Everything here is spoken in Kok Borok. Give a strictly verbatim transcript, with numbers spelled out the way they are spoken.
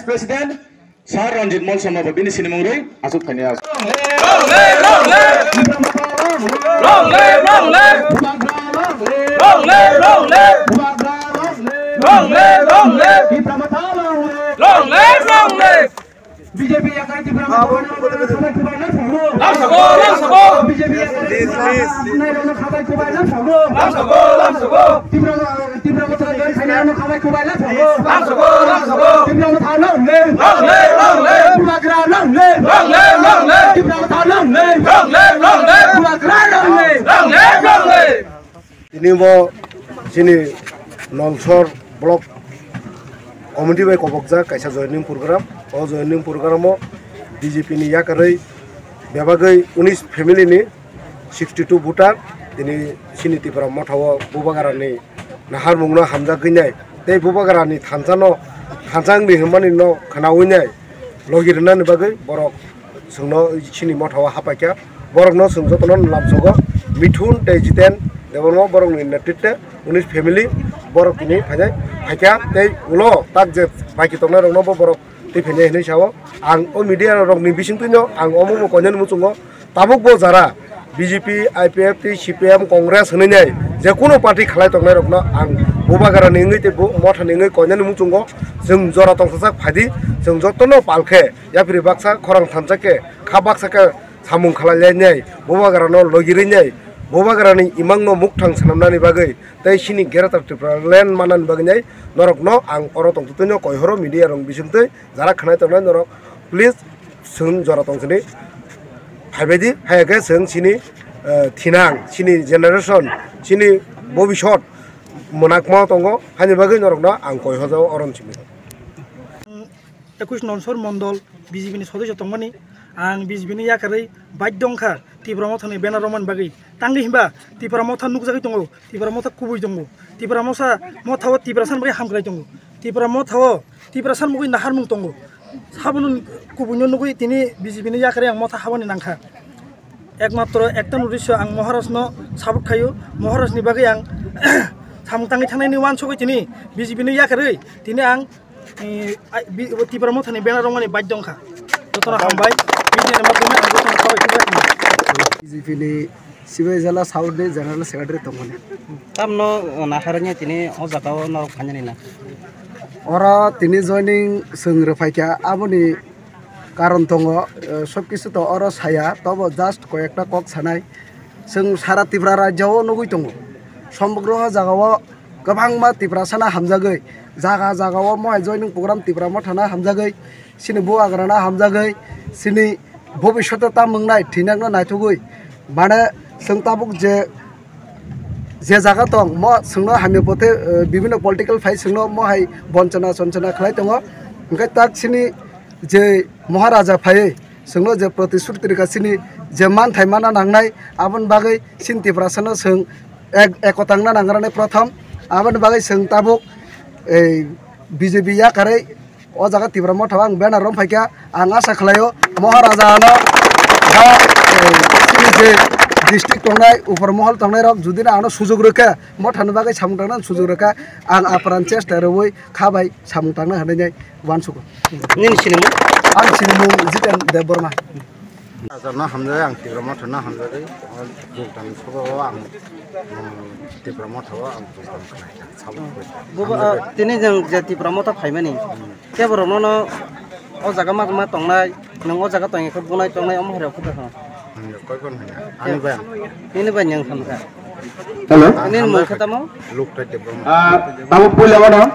President Sir Ranjit Mol Sharma bo bini sinimung rwi aswk thani aswk. Long live, long live! Long live, long live! Long live, long live! Long live, long live! Long live, long live! B J P yakarwi Tipra Motha no khabai khubai lamsokgo, lamsokgo! B J P yakarwi Tipra Motha no khabai khubai lamsokgo. Lamsokgo, lamsokgo! Tipra Tipra Motha no khainai no khabai khubai lamsokgo. Lamsokgo, lamsokgo! Tipra Motha no le. Long live, long live! Bubagra no le. Long live, long live! Tipra Motha no le. Long live, long live! Bubagra no le. Long live, long live! Tini bo chini Nalsor block committee bai kobokjak kaisa joining program. O joining program o B J P ni yakarwi bebagwi unis family ni sixty two voter tini chini Tipra Motha o Bubagra ni naharmung no hamjagwi nai tei Bubagra ni thansa no thansa wngdi hinmani no khwnawi nai logi rwnani bagwi borok chwngno chini Motha o hapaikha. Borokno chwng jotono lamsogo Mithun tei Jiten Debbarma borokni netritwe unis family borok tini phainai phaikha tei ulo tak je baki tongnai rokno bo borok twi phainai hinwi sao. Ang o media rokni bisingtwino ang omo bo koinani muchungo tabuk bo jara B J P, I P F T, C P M, Congress hinwi nai je kuno party khlai tongnai rokno ang Bubagra ni wngwi tei bo Motha ni wngwi koinani muchungo chwng jora tongthajak phaidi chwng jotono pal khe. Yapri baksa khorang thansa khe, kha baksa khe samung khalai lai nai, Bubagra no logi rwi nai, Bubagra ni imang no mukthang swnamnani bagwi, tei chini Greater Tipraland mannani bagwi nai, norok no ang oro tongtwtwi no koi horo media rok bisingtwi jara khwnai tongnai norok, please, chwng jora tong sini phaibaidi, hai khe chwng chini, eh, thinang, chini generation, chini bobisot mwnakma tongo, haini bagwi norok no ang koi hojao oro simi. Ekush Nonsor Mondol B J P ni sodosyo tongmani, ang B J P ni yakarwi baidho wngkha Tipra Motha ni banner romani bagwi. Tangwi hinba Tipra Motha nukjagwi tongo, Tipra Motha kubui tongo, Tipra Motha, Motha o Tiprasa ni bagwi hamkrai tongo, Tipra Motha o Tiprasa ni bagwi naharmung tongo. Sabono kubuino nugwi tini B J P ni yakarwi ang Motha habani nangkha. Ekmatro ekta nudisyo ang Maharaj no support khaio, Maharaj ni bagwi ang samung tangwi thangnani uansugwi tini B J P ni yakarwi tini ang Eh, ai, bi-, bo Tipra Motha ni banner romani baidho wngkha. Jotono hambai, media ni maddhome ang jotono khabai khubai hambai. B J P ni Sibai Jala South ni General Secretary tongmani. Tamno, o, naharani tini o jaga o norok phainani na? Oro tini joining chwng rwphaikha, aboni karon tongo, eh, sob kisu to oro saya, tobo just koyekta kok sanai. Chwng sara Tripura rajya o nugwi tongo. Somogro o jaga o kwbangma Tiprasa no hamjagwi, jaga jaga o mohai joining program Tipra Motha no hamjagwi, chini Bubagra no hamjagwi, chini bobishoto tam wngnai thwinak no naithogwi. Mane chwng tabuk je, je jaga tong, mo chwngno hamya pothe, eh, bibhinno political phai chwngno mohai bonchona chonchona khlai tongo. Hwnkhe tak chini je Maharaja phaiwi chwngno je protishruti rwkha chini je manthai mana nangnai, aboni bagwi chini Tiprasano chwng ek-, ekotangna nangrani prothom. Aboni bagwi chwng tabuk ei B J P yakarwi o jaga Tipra Motha o ang banner romphai kha. Ang asa khlaio Maharaja ano ba, ei, chini je district tongnai, upor mohol tongnai rok judi no ano sujok rwkha, Mothani bagwi samung tangna sujok rwkha, ang apran chesta rwui kha bai samung tangna hinwi nai uansugo. Nini sinimung? Ang sinimung Jiten Debbarma. Raja no hamjai, ang Tipra Motha no hamjai, Jogdan Sabha o ang, um, Tipra Motha o ang program khlai kha, sabo khlai kha. Bubo, ah, tini jeng je Tipra Motha phaimani, kebo rok no, no o jaga ma, ma tongnai, nwng o jaga tongya khe bunai tongnai, omo hai rok khe tong. Hmm, koi kon hanya? Ani bai. Nini bai nyang tham kha. Hello. Nini mung khe tamo? Lukthai Debbarma. Ah, tamo puila mano?